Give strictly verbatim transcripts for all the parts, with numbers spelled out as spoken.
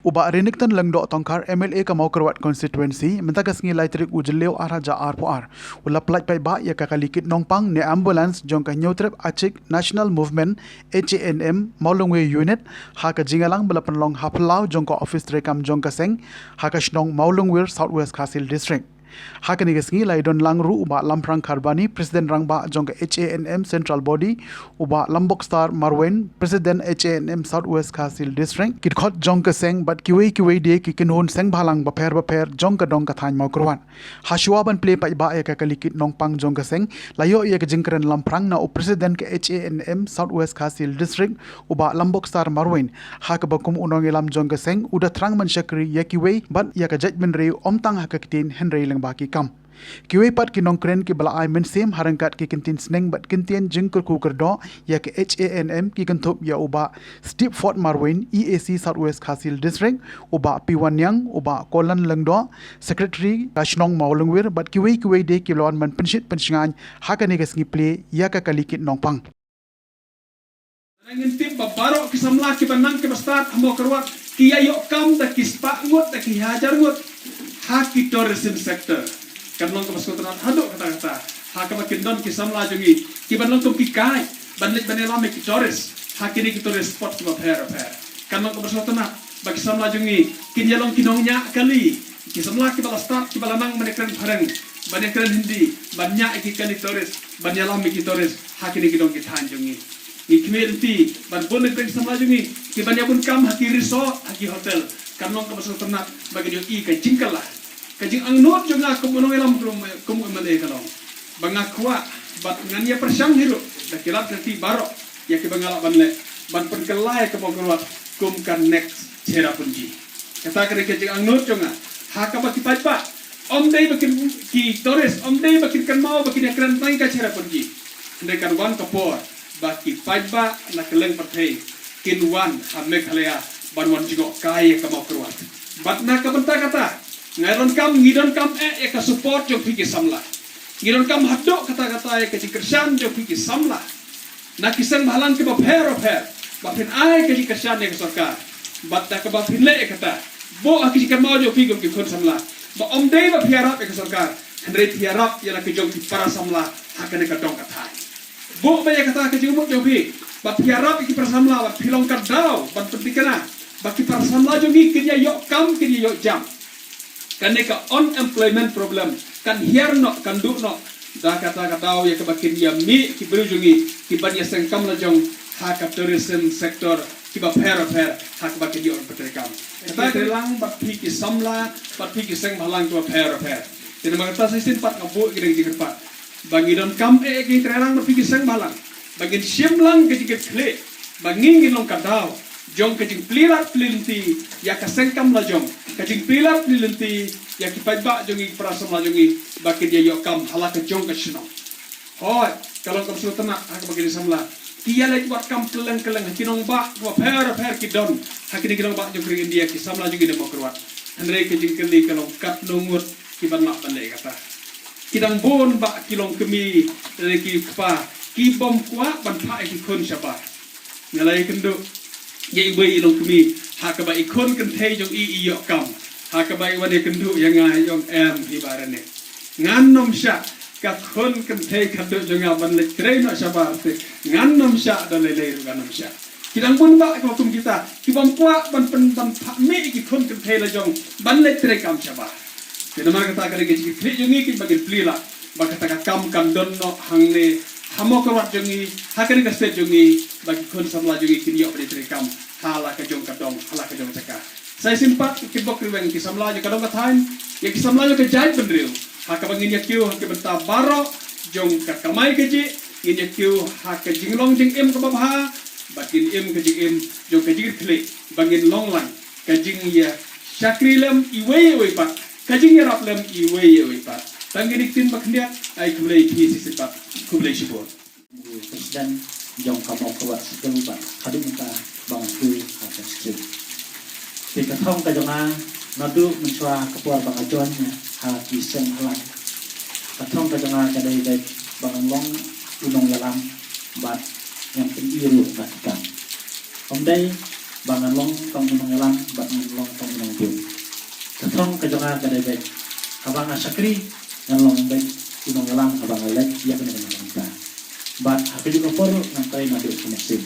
U Bah Renikton Lyngdoh Tongkhar, M L A ka Mawkyrwat Constituency, mynta ka sngi lai tarik u Jylliew ar hajar arphew ar, u la pyllait paidbah ïa ka kali kit nongpang ne ambulance jong ka Hynñiewtrep Achik National Movement, H A N M, Mawlyngwe Unit, ha ka jingïalang ba la pynlong ha phyllaw jong ka ophis treikam jong ka seng, ha ka shnong Mawlyngwir, South West Khasi Hills District. Ha kane ka sngi la ïadon lang ruh u Bah Lamphrang Kharbani, President Rangbah jong ka H A N M Central Body, u Bah Lambokstar Marwein, President H A N M South West Khasi Hills District, ki dkhot jong ka seng bad kiwei kiwei de ki kynhun seng bhalang bapher bapher jong ka dong ka thaiñ Mawkyrwat. Ha shuwa ban plie paidbah ïa ka kali kit nongpang jong ka seng, la ïoh ïa ka jingkren lamphrang na u President ka H A N M South West Khasi Hills District, u Bah Lambokstar Marwein, ha kaba kum u nongïalam jong ka seng, u da thrang ban shakri ïa kiwei bad ïa ka jaitbynriew ym tang ha ka ktien hynrei lyngba ki kam. Kiwei pat ki nongkren kiba la ai mynsiem ha ryngkat ki kyntien sneng bad kyntien jingkyrkhu kyrdoh ïa ka H A N M ki kynthup ïa u Bah Stepford Marwein, E A C South West Khasi Hills District, u Bah P Wanniang, u Bah Kollan Lyngdoh, Secretary ka shnong Mawlyngwir bad kiwei kiwei de ki la wan ban pynshit pynshngaiñ ha kane ka sngi plie ïa ka kali kit nongpang. Ngin tip ba baroh ki samla kiba nang kiba stad ha Mawkyrwat ki ïa ïoh kam da ki spah ngut da ki hajar ngut ha ki tourism sector. Kan long kaba sngewtynnat haduh katta katta ha kaba kin don ki samla jong ngi kiban long kum ki guide ban leit ban ïalam ïa ki tourist ha kine ki tourist spot kiba pher pher. Kan long kaba sngewtynnat ba ki samla jong ngi kin ïa long ki nongñiah kali, ki samla kiba la stad kiba la nang ban ïa kren phareng, ban ïa kren Hindi, ban ñiah ïa ki kali tourist, ban ïalam ïa ki tourist ha kine ki dong ki thaiñ jong ngi. Ngi khmih lynti ban bun ïa ki samla jong ngi kiban ïa bun kam ha ki resort, ha ki hotel. Kan long kaba sngewtynnat ba kin ïohi ka jingkylla, ka jingangnud jong nga kum u nongïalam, kum, kum u M L A ka long ba nga kwah bad ngan ïa pyrshang hi ruh da ki lad ka lynti baroh ïa kiba nga lah ban leh ban pynkylla ïa ka Mawkyrwat kum ka next Cherrapunji. Kata ka dei ka jingangnud jong nga ha kaba ki paidbah ym dei ba kin, ki tourist ym dei ba kin kynmaw ba kin ïa kren tang ka Cherrapunji. Hynrei kan wan ka por ba ki paidbah na kylleng pyrthei kin wan ha Meghalaya ban wan jngohkai ïa ka Mawkyrwat. Bad na ka bynta kata nga donkam, ngi donkam eh ïa ka support jong phi ki samla. Ngi donkam haduh katta katta ïa ka jingkyrshan jong phi ki samla na ki seng bhalang kiba pher bapher ba phin ai ka jingkyrshan ïa ka sorkar. Bad da kaba phin leh ïa kata, buh ha ki jingkynmaw jong phi kum ki khun samla ba ym dei ba phi ïarap ïa ka sorkar, hynrei phi ïarap ïa la ki jong ki para samla ha kane ka dong ka thaiñ. Buh ba ïa kata ka jingmut jong phi ba phi ïarap ïa ki para samla bad phi long ka daw ban pynthikna ba ki para samla jong ngi kin ïa ïoh kam, kin ïa ïoh jam. Kane ka unemployment problem kan hiar noh, kan duh noh da kata ka daw ïa kaba kin ïa mih ki briew jong ngi kiban ïa seng kam la jong ha ka tourism sector kiba pher bapher ha kaba kin ïoh ban pyntrei kam. Kata ka dei lang bad phi ki samla bad phi ki seng bhalang kiba pher bapher. Te namar kata sa shisien pat nga buh ïa ki dang jingkyrpad ba ngi donkam eh ïa ki trai lang bad phi ki seng bhalang ba ngin shim lang ka jingkitkhlieh ba ngi ngin long ka daw jong ka jingplie lad plie lynti ïa ka seng kam la jong, ka jingplie lad plie lynti ïa ki paidbah jong ngi, ki para samla jong ngi ba kin ïa ïoh kam ha la ka jong ka shnong. Hooid, ka long kaba sngewtynnat ha kaba kine ki samla ki ïa leit wad kam kylleng kylleng ha ki nongbah kiba pher bapher ki don ha kine ki nongbah jong ka ri India, ki samla jong ngi na Mawkyrwat. Hynrei ka jingkylli ka long katno ngut kiban lah ban leh kata. Ki dang bun bah ki longkmie lane ki kpa ki bym kwah ban phah ïa ki khun shabar. Nga la ïakynduh ïa iwei i longkmie ha kaba i khun kynthei jong i i ïoh kam, ha kaba i wan ïakynduh ïa nga i ong, em hi Bah Renik, ngan nym shah ka khun kynthei khadduh jong nga ban leit trei noh shabar te, ngan nym shah, da lei lei ruh ngan nym shah. Ki dang bun bah kiba kum kita ki bym kwah ban pyn, ban phah mih ïa ki khun kynthei la jong ban leit trei kam shabar. Te namar kata ka dei ka jingkitkhlieh jong ngi kiba ngin plie lad ba kata ka kam kan don noh hangne ha Mawkyrwat jong ngi, ha kane ka state jong ngi, ba ki khun samla jong ngi kin ïoh ban ïatrei kam ha la ka jong ka dong, ha la ka jong ka jaka. Sa shisien pat ki bok ki rweng, ki samla jong ka dong ka thaiñ, ïa ki samla jong ka jaitbynriew, ha kaba ngin ïa kiew ha ki bynta baroh jong ka kamai kajih, ngin ïa kiew ha ka jinglong jingim kaba bha bad ngin im ka jingim jong ka jingkitkhlieh ba ngin long lang ka jingïa shakri lem iwei ïa iwei pat, ka jingïarap lem iwei ïa iwei pat. Tang kine ki ktien ba khyndiat, ai khublei ïa phi shisien pat, khublei shibun. President jong ka Mawkyrwat Circle bad haduh mynta ba nga kiew ha ka Circle. Te ka thong ka jong nga naduh mynshuwa ka por ba nga join ha ki seng bhalang, ka thong ka jong nga ka dei dei ba ngan long u nongïalam bad ngan pyni ruh na ki kam. Ym dei ba ngan long tang u nongïalam bad ngan long jong nga ka dei beit haba nga shakri, ngan long beit u nongïalam haba nga leit ïa kane ka nongïalam. Bad ha kajuh ka por ruh ngan trei naduh ka mynsiem.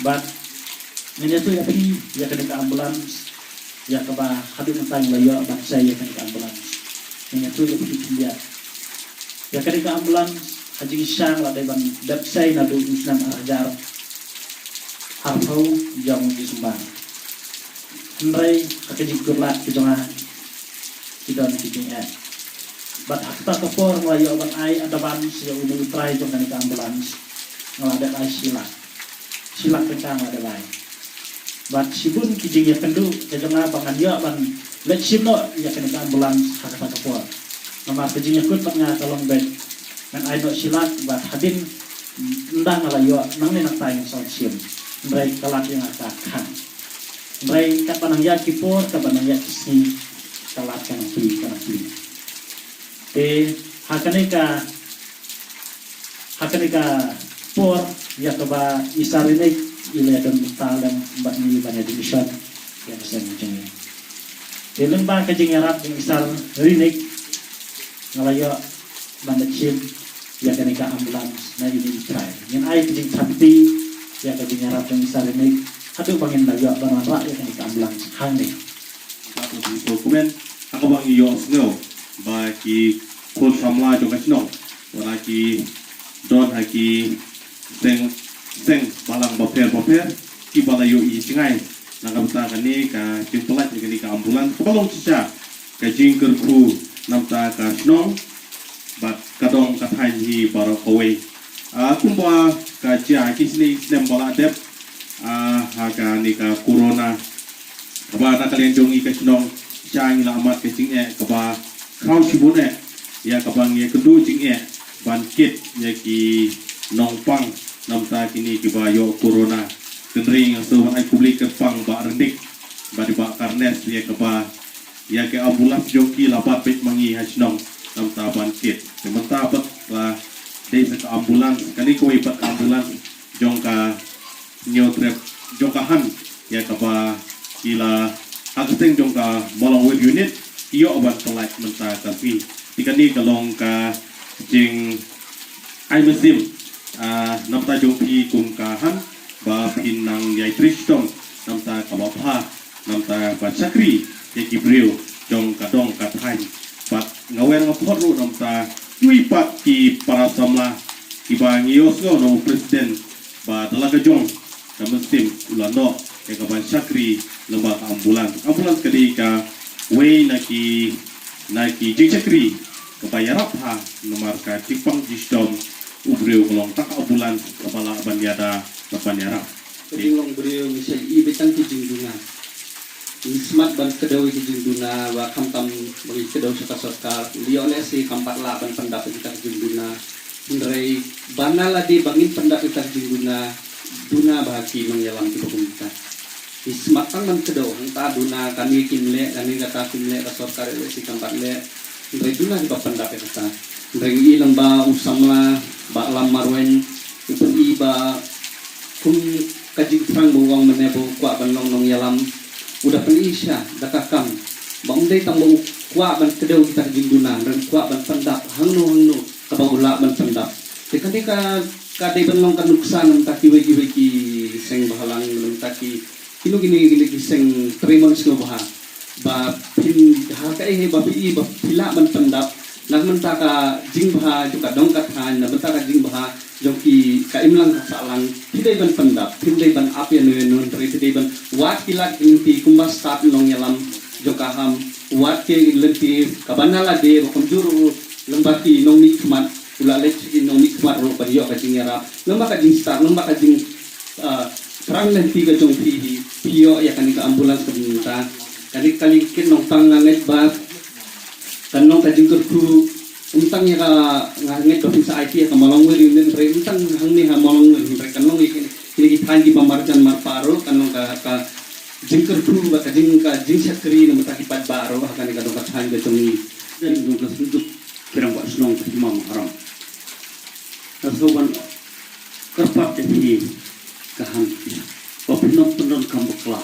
Bad ngan ïathuh ïa phi ïa kane ka ambulance, ïa kaba haduh mynta ngi la ïoh ban sei ïa kane ka ambulance. Ngan ïathuh ïa phi khyndiat. Ïa kane ka ambulance ha jingshisha la dei ban dep sei naduh u snem ar hajar arphew jong u December. Hynrei ha ka jingkut lad ka jong nga ki don ki jingeh. Bad ha kata ka por nga la ïoh ban ai advance ïa u nongtrai jong kane ka ambulance. Nga la dep ai shi lak. Shi lak tyngka nga la dep ai. Bad shibun ki jingïakynduh ka jong nga ba ngan ïoh ban leit shim noh ïa kane ka ambulance ha kata ka por. Namar ka jingïakut bad nga ka long beit ngan ai noh shi lak bad hadien ynda nga la ïoh nangne nangta ngan sa shim. Hynrei ka lad ïa nga ka khang. Hynrei katba nang ïaid ki por, katba nang ïaid ki sngi, ka lad ka nang plie, ka nang plie. Te ha kane ka, ha kane ka por ïa kaba i Sarinik i la don bynta lem bad ngi ban ïa donation ïa ka seng jong ngi. Te lyngba ka jingïarap jong i Sarinik nga la ïoh ban da shim ïa kane ka ambulance na ine i trai. Ngin ai ka jingthrang kti ïa ka jingïarap jong i Sarinik haduh ba ngin da ïoh ban wanrah ïa kane ka ambulance hangne. Ba ka jingdocument ha kaba ngi ïohsngew ba ki khun samla jong ka shnong, ba la ki don ha ki seng, seng balang bapher bapher kiba la ïohi jngai na ka bynta kane ka jingpyllait ïa kane ka ambulance kaba long shisha ka jingkyrkhu na bynta ka shnong bad ka dong ka thaiñ hi baroh kawei. Ah, kumba ka jia ha ki sngi snem ba la dep, ah, ha kane ka corona, kaba na ka liang jong ngi ka shnong shisha ngi la mad ka jingeh kaba khraw shibun eh, ïa kaba ngi ïakynduh jingeh ban kit ïa ki nongpang na bynta kine kiba ïoh corona. Hynrei nga sngewbha ban ai khublei kyrpang Bah Ryndik bad i Bah Carnes ïa kaba ïa ka ambulance jong ki la bat beit ma ngi ha shnong na bynta ban kit. Te mynta pat la dei sa ka ambulance, kane kawei pat ka ambulance jong ka Hynñiewtrep jong ka Han ïa kaba ki la ha ka seng jong ka Mawlangwir unit ki ïoh ban pyllait mynta ka sngi. Te kane ka long ka jingai mynsiem, ah, na bynta jong phi kum ka Han ba phin nang ïai trei shitom na bynta kaba bha, na bynta ban shakri ïa ki briew jong ka dong ka thaiñ. Bad nga wer nga khot ruh na bynta kiwei pat ki para samla kiba ngi ïohsngew na u president ba da la ka jong ka mynsiem u la noh ïa ka ban shakri lyngba ka ambulance. Ambulance ka dei kawei na ki, na ki jingshakri kaba ïarap bha namar ka jingpang jingshitom u briew ka long tang ka ambulance kaba lah ban ïada bad ban ïarap. Ka jinglong briew ngi sa ïohi beit tang ki jingduna. Ngi smat ban kdew ïa ki jingduna, ba khamtam ba ngi kdew sha ka sorkar, u la ïoh lehse kam pat lah ban pyndap ïa kita ki jingduna. Hynrei ba na lade ba ngin pyndap ïa kita ki jingduna, duna bha ki nongïalam kiba kum kita. Ngi smat tang ban kdew, hangta duna, kane kim leh, kane kata kim leh, ka sorkar lehse kam pat leh. Hynrei duna kiba pyndap ïa kata. Hynrei ngi i lyngba u samla Bah Lam Marwein, u pyni ba kum ka jingthrang ba u ong mynne ba u kwah ban long nongïalam, u da pyni sha da ka kam ba um dei tang ba u kwah ban kdew kita ki jingduna, hynrei u kwah ban pyndap hangno hangno kaba u lah ban pyndap. Te kane ka, ka dei ban long ka nuksa na bynta kiwei kiwei ki seng bhalang, na bynta ki kino kino kino ki seng trei mon sngewbha. Ba phin, ha kaei ba phi i ba phi lah ban pyndap na ka bynta ka jingbha jong ka dong ka thaiñ, na bynta ka jingbha jong ki, ka imlang ka sahlang, phi dei ban pyndap, phi dei ban ap ïano ïano, hynrei phi dei ban wad ki lad ki lynti kumba stad nongïalam jong ka HAM, wad ki lynti kaba na lade ba kumjuh ruh lyngba ki nongmihkhmat, u la leit sha ki nongmihkhmat ruh ban ïoh ka jingïarap lyngba ka jingstad, lyngba ka jing, ah, thrang lynti ka jong phi hi, phi ïoh ïa kane ka ambulance ka mynta. Kane ka kali kit nongpang, nga ngeit ba kan long ka jingkyrkhu, ym tang ïa ka, nga ngeit ba phin sa ai ïa ka Mawlangwir unit, hynrei ym tang hangne ha Mawlangwir, hynrei kan long ïa kine, kine ki thaiñ kiba marjan marpa ruh, kan long ka, ka jingkyrkhu bad ka jing, ka jingshakri na bynta ki paidbah ruh ha kane ka dong ka thaiñ ka jong ngi. Dang dong ka sngewthuh ki rangbah shnong ka hima Maharam. Nga sngewbha ban kyrpad ïa phi ka Han, ba phin ym pyndonkam bakla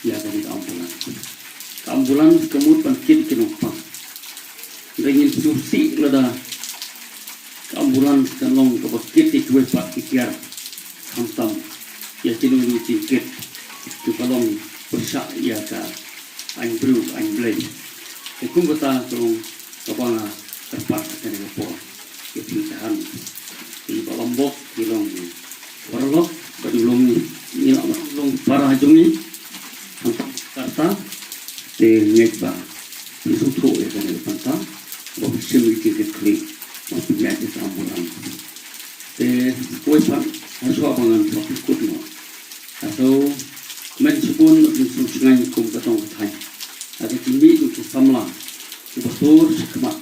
ïa kane ka ambulance. Ka Ambulance ka mut ban kit ki nongpang. Hynrei ngin sngewsih lada ka ambulance kan long kaba kit ïa kiwei pat ki tiar, khamtam ïa kino kino ki jingkit kiba long pyrshah ïa ka aiñ briew aiñ Blei. Te kum kata ka long kaba nga kyrpad ha kane ka por. Ïa phi thahan, phi ba lambok, phi long paralok, ba dei long ngi, ngi la long para jong ngi. Hangta, te ngeit ba phi sngewthuh ïa kane ka bynta, ba phi shim ïa ki jingkitkhlieh, ba phi ïaid ïa ka ambulance. Te kawei pat, hashwa ba ngan sa pynkut noh, hato kmen shibun, ba phin sngewsynei kum ka dong ka thaiñ, ha ka jingmih jong ki samla kiba tur shakhmat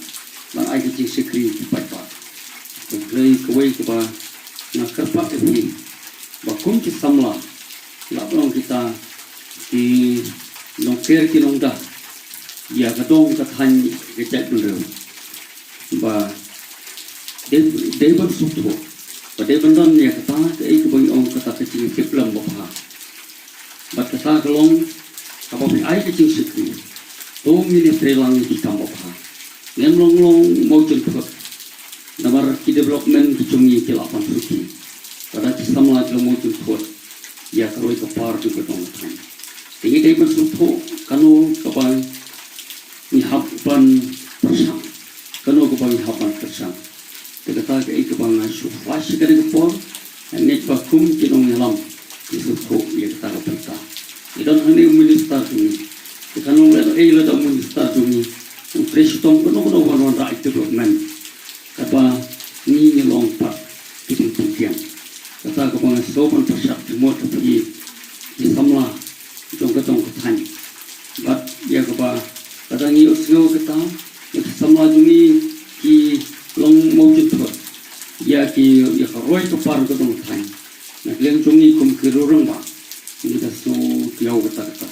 ban ai ka jingshakri ki paidbah. Te kawei kaba nga kyrpad ïa phi, ba kum ki samla, la long kita ki nongker ki nongdah ïa ka dong ka thaiñ, ka jaitbynriew, ba dei, dei ban sngewthuh, ba dei ban don ïa kata kaei kaba ngi ong kata ka jingïatiplem babha. Bad kata ka long, haba phi ai ka jingshakri, to ngin ïatrei lang ïa ki kam babha. Ngim long long mawjynthut. Namar ki development ki jong ngi ki la pan suki. Lada ki samla ki long mawjynthut ïa ka roi ka par jong ka dong ka thaiñ, te ngi dei ban sngewthuh kano kaba ngi hap ban pyrshang, kano kaba ngi hap ban pyrshang. Te kata kaei kaba nga shu flash ïa kane ka por, nga ngeit ba kum ki nongïalam ki sngewthuh ïa kata ka bynta. Ngi don hangne u minister jong ngi. Te kan long lehnohei lada u minister jong ngi u trei shitom kano kano ban wanrah ïa development, katba ngi ngi long pat ki jingpynkiang. Kata kaba nga sngew ban pyrshah jingmut ïa phi ki samla jong ka dong ka thaiñ. Bad ïa kaba lada ngi ïohsngew kata, ïa ki samla jong ngi ki long mawjynthut ïa ki, ïa ka roi ka par ka dong ka thaiñ, na ka liang jong ngi kum ki rangbah, ngi da sngew thaw kata kata.